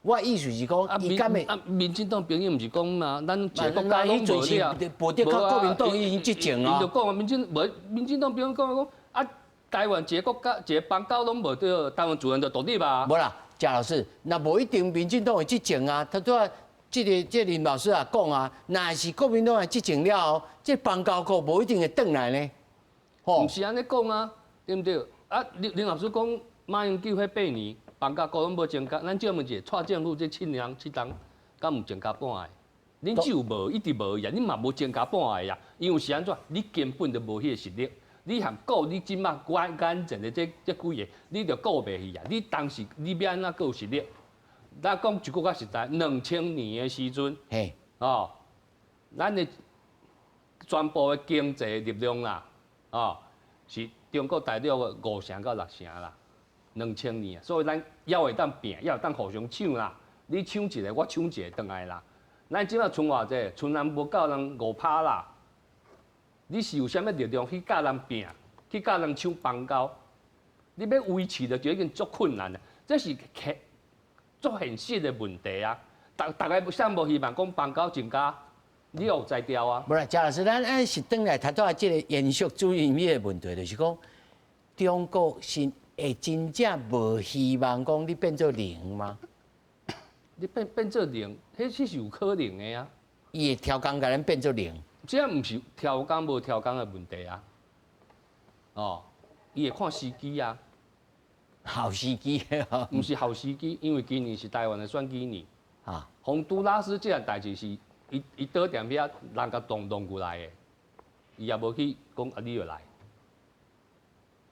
我意思是講，伊敢會？啊，民進黨朋友毋是講嘛，咱一個國家攏無了。無得靠國民黨已經執政啊。伊就講啊，民進黨朋友講講啊，台灣一個國家一個邦交攏無對，台灣自然就獨立吧。無啦，謝老師，若無一定民進黨會執政啊。他拄仔這個林老師也講啊，若是國民黨來執政了後，這邦交國無一定會轉來呢。毋是按呢講啊，對毋對？啊，林老師講馬英九彼8年。邦交國攏無增加，咱借問一下，蔡政府這7年7冬，敢有增加半個？恁只有無，一直無呀，你嘛無增加半個呀？因為是按怎？你根本就無彼個實力，你含顧你這馬眼前的這幾個，你就顧袂去啊！你當時你欲按怎閣有實力？咱講一句較實在，2000年的時陣，哦，咱的全部的經濟力量啦，哦，是中國大陸的5成到6成啦。2000年啊，所以咱猶會當拚，猶會當互相搶啦。你搶一個，我搶一個轉來啦。咱這馬賰偌濟，賰人無夠人5趴啦。你是有啥物力量去佮人拚，去佮人搶邦交？你欲維持的就已經足困難啦。這是足現實的問題啊！逐逐個啥無希望講邦交增加，你有才調啊？無啦，謝老師，咱按是轉來頭拄仔這個延續主任彼個問題，就是講中國是會真正無希望講你變做零嗎？你變做零，彼是有可能的啊。伊會刁工共咱變做零？這毋是刁工無刁工的問題啊。哦，伊會看時機啊。好時機。毋是好時機，因為今年是台灣的選舉年。啊。洪都拉斯這件代誌是伊伊倒踮遐人共動過來的，伊也無去講啊，你著來。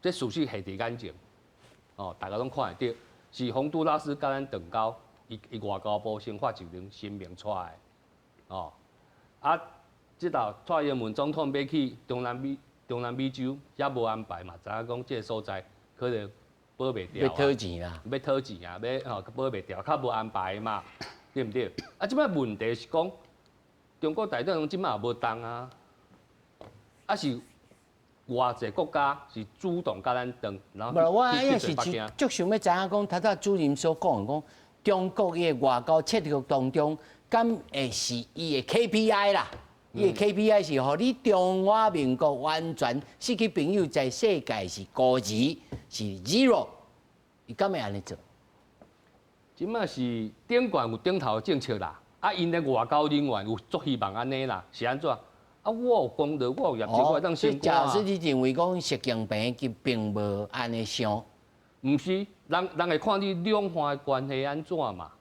這事實現佇眼前。哦，大家攏看會著，是洪都拉斯共咱斷交，伊外交部先發一份聲明出來，哦，啊，這道蔡英文總統欲去中南美洲，也無安排嘛，知影講這个所在可能保袂牢。欲討錢啦，欲討錢啊，欲吼保袂牢，較無安排嘛，對毋對？啊，這擺問題是講，中國大陸這擺也無動啊，啊是。偌濟國家是主動共咱斷，然後無，我也是足想欲知影講，頭拄主任所講的講，中國伊的外交策略當中，敢會是伊的 KPI 啦？伊的 KPI 是予你中華民國完全失去朋友，在世界是孤兒，是 zero，伊敢會按呢做？這擺是頂懸有頂頭的政策啦，啊，𪜶的外交人員有足希望按呢啦，是按怎？啊，我有功勞，我有業績，我會當升官啊。所以，賈老師，你認為講習近平佢並無按呢想？毋是，人人會看你兩岸的關係按怎嘛？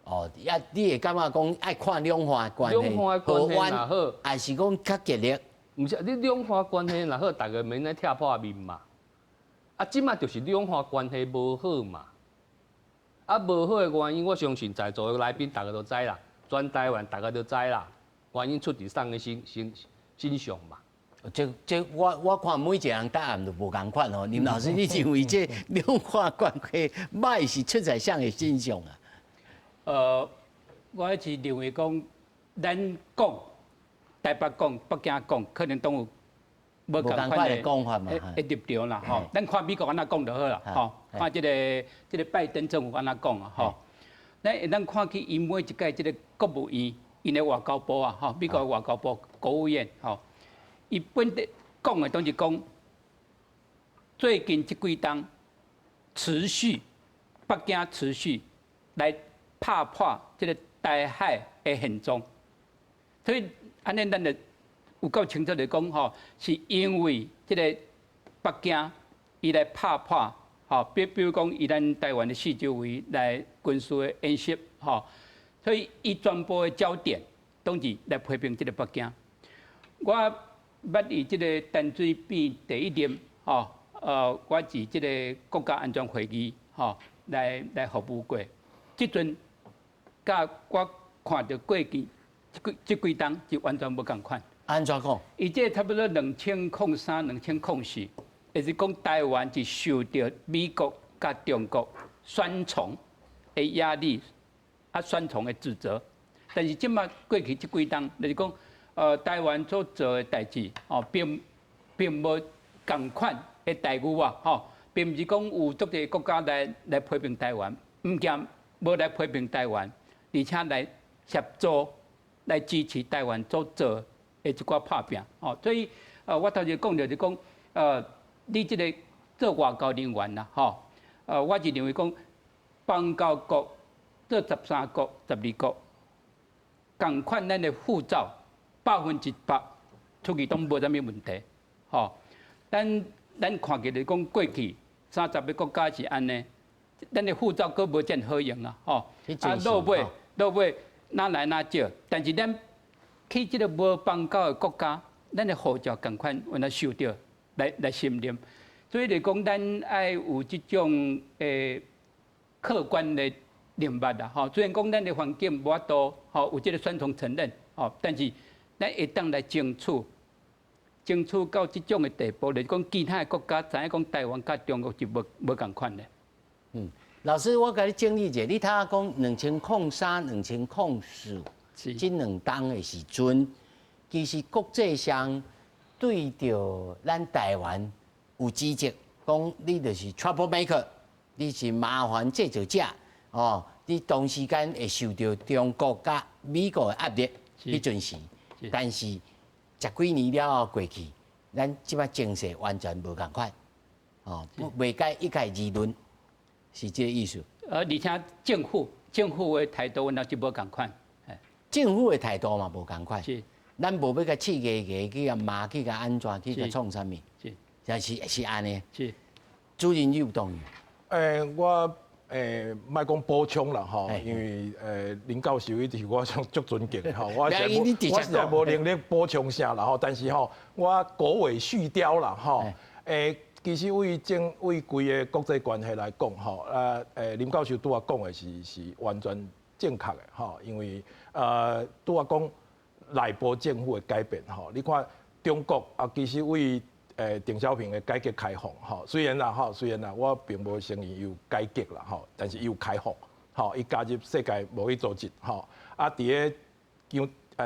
哦，啊，你會感覺講愛看兩岸的關係，兩岸的關係若好，還是講較激烈？毋是，你兩岸關係若好，逐家免來拆破面嘛。啊，這擺就是兩岸關係無好嘛。啊，無好的原因，我相信在座的來賓逐家都知啦，全台灣逐家都知啦。原因出佇啥个身上嘛？這我看每一個人答案都無仝款哦。林老師，你認為這兩岸關係歹是出在啥个身上啊？我是認為講，咱講台北講、北京講，可能都有無仝款的講法嘛。的立場啦，吼。咱看美國按怎講就好啦，吼。看這個拜登政府按怎講啊，吼。咱會當看去伊每一屆這個國務院。𪜶的外交部啊，吼，美國的外交部國務院，吼，伊本地講的攏是講，最近這幾冬持續北京持續來拍破這個台海的現狀，所以按呢咱就有夠清楚的講，吼，是因為這個北京伊來拍破，吼，比如講，伊咱台灣的四周圍來軍事的演習，吼，所以伊全部的焦點攏是來批評這个北京。我捌佇這个陳水扁第一任，吼，我佇這个國家安全會議，吼，來服務過。這陣佮我看著過去這幾冬就完全無仝款。按怎講？伊這差不多2003、2004，也是講台灣是受著美國佮中國雙重的壓力，啊雙重的指責。但是這馬過去這幾冬，就是講，台灣所做的代誌，哦，並無仝款的待遇啊，吼，並毋是講有足濟國家來批評台灣，毋但無來批評台灣，而且來協助、來支持台灣所做的一寡拍拚，哦，所以，我頭先講著是講，你這个做外交人員啦，吼，我是認為講，邦交國做13國、12國，仝款咱的護照100%出去攏無啥物問題，吼。咱看起來講過去30個國家是按呢，咱的護照閣無遮爾好用啊，吼。啊，落尾哪來哪少，但是咱去這个無邦交的國家，咱的護照仝款有那受著來信任，所以來講，咱愛有這種客觀的認捌啦，吼。雖然講咱的環境無法度，吼，有這个雙重承認，吼，但是咱會當來爭取，爭取到這種的地步，就是講其他的國家知影講台灣佮中國是無仝款的。老師，我共你整理一下，你頭仔講2003、2004，這兩冬的時陣，其實國際上對著咱台灣有指責，講你就是 trouble maker，你是麻煩製造者，哦，你同時間會受著中國佮美國的壓力，彼陣時，但是十幾年了後過去，咱這擺情勢完全無仝款，哦，袂改一概而論，是這個意思。而且政府的態度那就無仝款，政府的態度嘛無仝款，咱無欲共刺激個去共罵去共按怎去共創啥物，是按呢。主任你有同意？我莫講補充啦吼，因為林教授一直是我足尊敬的吼，我實在無能力補充啥啦吼，但是吼，我狗尾續貂啦吼，其實為規个國際關係來講吼，林教授拄仔講的是完全正確的吼，因為拄仔講內部政府的改變吼，你看中國啊，其實為鄧小平的改革開放吼，雖然啦，我並無承認伊有改革啦吼，但是伊有開放，吼，伊加入世界貿易組織吼，啊，佇咧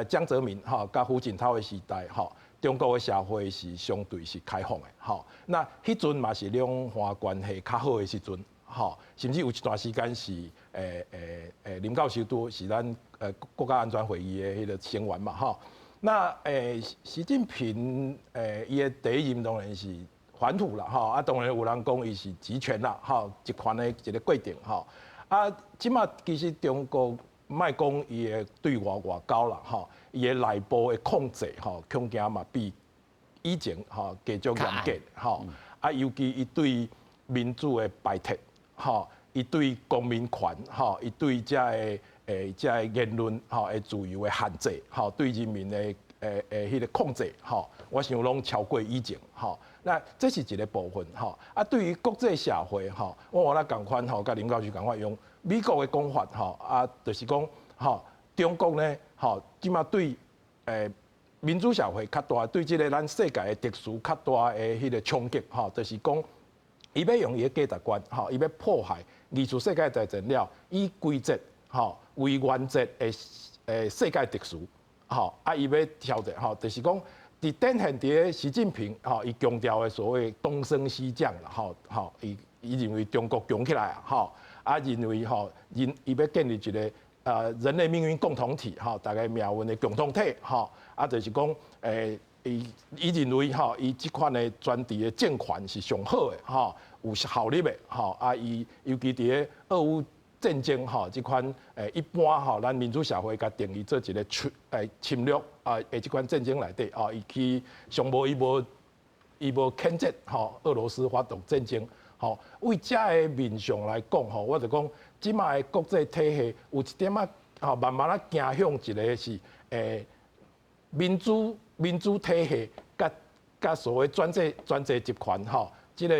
江澤民吼佮胡錦濤的時代吼，中國的社會是相對是開放的吼，那彼陣嘛是兩岸關係較好的時陣吼，甚至有一段時間是林教授拄是咱國家安全會議的彼个成員嘛吼。那習近平伊的第一任當然是反腐啦，吼啊，當然有人講伊是集權啦，吼，集權的一个過程吼。啊，這馬其實中國莫講伊的對外外交啦，吼，伊的內部的控制吼，恐驚嘛比以前吼繼續嚴格吼。啊，尤其伊對民主的排斥，吼，伊對公民權，吼，伊對這个言論吼的自由的限制，吼，對人民的彼个控制，吼，我想攏超過以前，吼。那這是一个部分，吼。啊，對於國際社會，吼，我有咧仝款吼，佮林教授仝款用美國的講法，吼，啊，就是講，吼，中國呢，吼，這馬對民主社會較大，對這个咱世界的秩序較大的彼个衝擊，吼，就是講，伊欲用伊的價值觀，吼，伊欲破壞二次世界大戰了以規則，吼為原則的世界秩序，吼，啊，伊欲挑戰，吼，就是講，佇展現佇咧習近平，吼，伊強調的所謂東升西降啦，吼，伊認為中國強起來啊，吼，啊，認為吼，伊欲建立一个人類命運共同體，吼，大家命運的共同體，吼，啊，就是講，伊認為吼，伊這款的專制的政權是上好的，吼，有效率的，吼，啊，伊尤其佇咧俄烏戰爭吼，這款一般吼，咱民主社會共定義做一个侵略啊的這款戰爭內底，哦，伊去上無伊無譴責吼俄羅斯發動戰爭，吼，為遮个面向來講吼，我就講，這馬的國際體系有一點仔吼，慢慢仔走向一个是民主體系，佮所謂專制集權吼，這個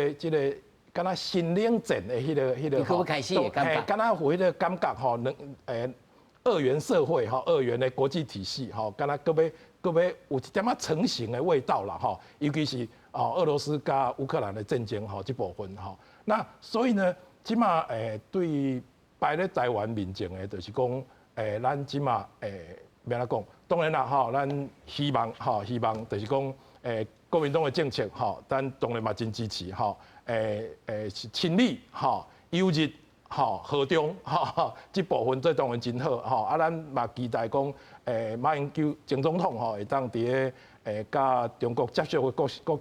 敢若新冷戰的彼個吼，開始的感覺，敢若有彼個感覺吼，兩二元社會吼，二元的國際體系吼，敢若閣欲有一點仔成型的味道啦吼，尤其是哦俄羅斯佮烏克蘭的戰爭吼，這部分吼，那所以呢，這馬對擺咧台灣面前的，就是講咱這馬欲按怎講？當然啦吼，咱希望吼，希望就是講國民黨的政策吼，咱當然嘛真支持吼，是親美吼，友日吼，和中吼，這部分這當然真好吼，啊，咱嘛期待講馬英九前總統吼，會當佇咧佮中國接觸的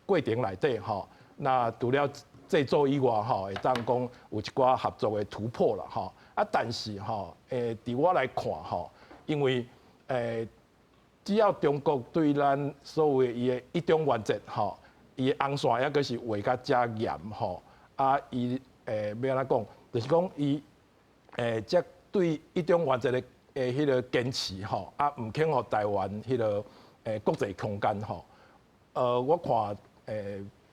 過程內底吼，那除了製造以外吼，會當講有一寡合作的突破啦吼，啊，但是吼，佇我來看吼，因為只要中國對咱所謂伊的一中原則吼，伊的紅線抑閣是畫甲遮嚴吼，啊，伊欲按怎講，就是講伊這對一中原則的彼個堅持吼，啊，毋肯予台灣彼個國際空間吼，我看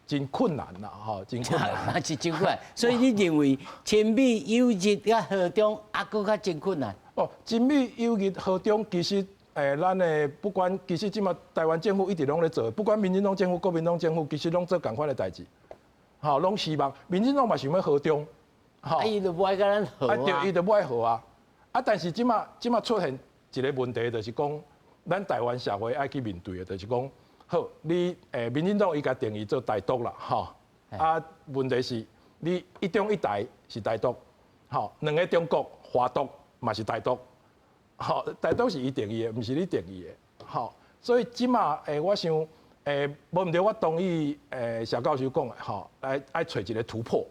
真困難啦，吼，真困難，是真困難。所以你認為親美友日佮和中，抑閣較真困難？哦，親美友日和中其實。咱的不管其實這馬台灣政府一直攏咧做，不管民進黨政府、國民黨政府，其實攏做仝款的代誌，吼，攏希望民進黨嘛想欲和中，吼，啊，伊就無愛佮咱和啊，對，伊就無愛和啊，啊，但是這馬出現一个問題，就是講咱台灣社會愛去面對的，就是講，好，你民進黨伊共定義做台獨啦，吼，啊，問題是你一中一台是台獨，吼，兩个中國華獨嘛是台獨。吼，台獨是伊定義的，毋是你定義的。吼，所以這馬我想無毋對，我同意謝教授講的，吼，來愛揣一个突破，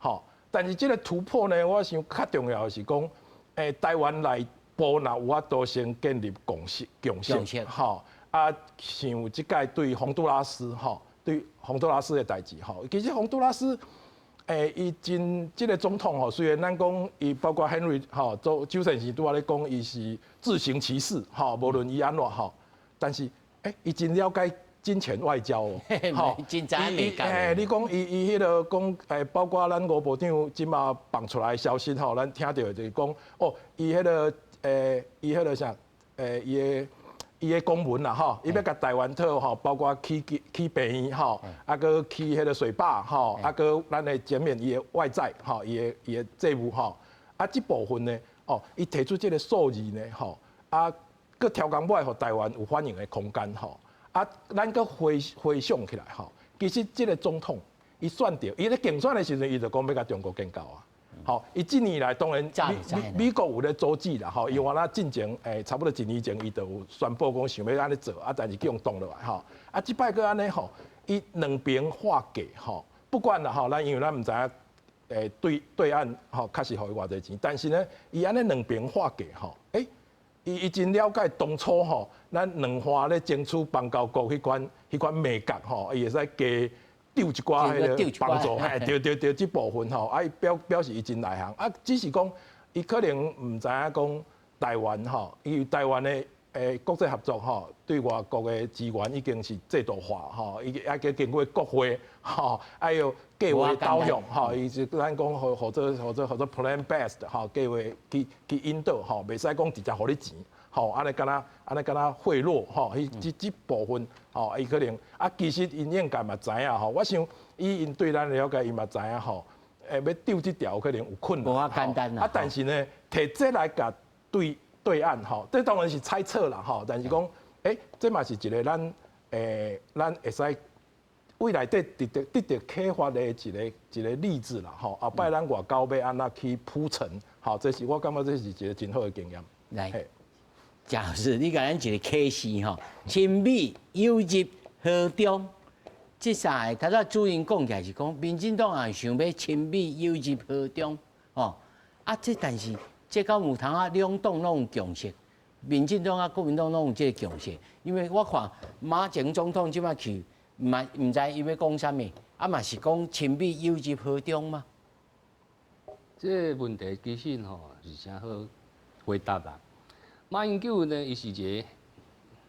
吼。但是這个突破呢，我想較重要的是講，台灣內部若有法度先建立共識、共識，吼，啊，像這擺對洪都拉斯，吼，對洪都拉斯的代誌，吼，其實洪都拉斯。伊真這个總統吼，雖然咱講伊包括 Henry 吼，做周先生拄仔咧講，伊是自行其是，吼，無論伊按怎吼，但是伊真了解金錢外交哦，吼，真知影。你講伊彼个講，包括咱吳部長這馬放出來的消息吼，咱聽著就是講，哦，伊彼个伊彼个啥，伊的公文啦吼，伊欲共台灣討吼，包括起病院吼，啊，閣起彼个水壩吼，啊，閣咱來減免伊的外債吼，伊的債務吼，啊，這部分呢，哦，伊提出這个數字呢，吼，啊，閣超工欲予台灣有反應的空間吼，啊，咱閣回想起來吼，其實這个總統伊選著，伊咧競選的時陣，伊就講欲共中國建交啊。吼，伊這年來當然美國有咧阻止啦，吼，伊原來進前差不多一年前，伊就有宣布講想欲按呢做，啊，但是去予擋落來吼。啊，這擺閣按呢吼，伊兩邊劃給吼，不管啦吼，咱因為咱毋知影對岸吼確實予伊偌濟錢，但是呢，伊按呢兩邊劃給吼，伊真了解當初吼，咱兩岸咧爭取邦交國彼款眉角吼，伊會使加丟一寡彼个幫助，嘿，對對對，這部分吼，啊，伊表示伊真內行，啊，只是講伊可能毋知影講台灣吼，因為台灣的國際合作吼，對外國的資源已經是制度化吼，伊愛經過國會吼，還有計劃導向吼，伊是咱講予做 plan based 吼，計劃去引導吼，袂使講直接予你錢。吼，按呢敢若賄賂吼，彼這部分吼，伊可能啊，其實𪜶應該嘛知影吼，我想以𪜶對咱的了解，伊嘛知影吼，欲丟這條可能有困難，無遐簡單啦。啊，但是呢，提這來共對岸吼，這當然是猜測啦吼，但是講，這嘛是一个咱會使未來得得到啟發的一個例子啦吼。後擺咱外交欲按怎去鋪陳，吼，這是我感覺這是一個真好的經驗。來。賈老師，你共咱一个啟示吼，親美友日和中，這三个，頭先主任講起來是講，民進黨也想欲親美友日和中，吼，啊，這但是這敢有通啊，兩黨攏有共識，民進黨啊國民黨攏有這个共識，因為我看馬前總統這擺去，嘛毋知伊欲講啥物，啊嘛是講親美友日和中嗎？這個問題其實吼是誠好回答啦。馬英九呢，伊是一個，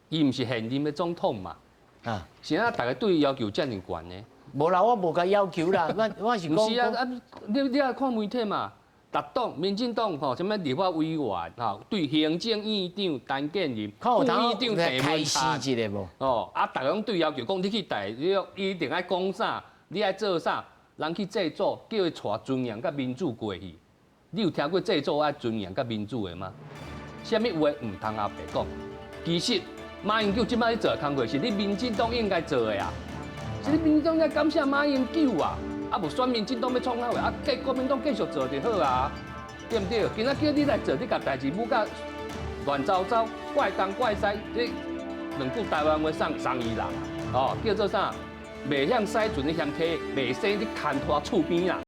伊毋是現任的總統嘛。啊，是啊，大家對伊要求遮爾懸呢？無啦，我無共要求啦，我是講。毋是啊，啊，你愛看媒體嘛，逐黨、民進黨吼，啥物立法委員吼，對行政院長陳建仁、副院長鄭文燦一下無？哦，啊，逐家攏對要求講，你去台，你一定愛講啥，你愛做啥，人去祭祖，叫伊帶尊嚴佮民主過去。你有聽過祭祖愛尊嚴佮民主的嗎？啥物話毋通阿白講？其實馬英九這擺咧做工課，是你民進黨應該做的啊！是你民進黨應該感謝馬英九啊！啊，無選民進黨欲創啥貨？啊，繼國民黨繼續做就好啊，對毋對？今仔叫你來做，你共代誌舞甲亂糟糟，怪東怪西，這兩句台灣話送送伊啦，哦，叫做啥？袂曉駛船的嫌溪，袂使你牽拖厝邊啦。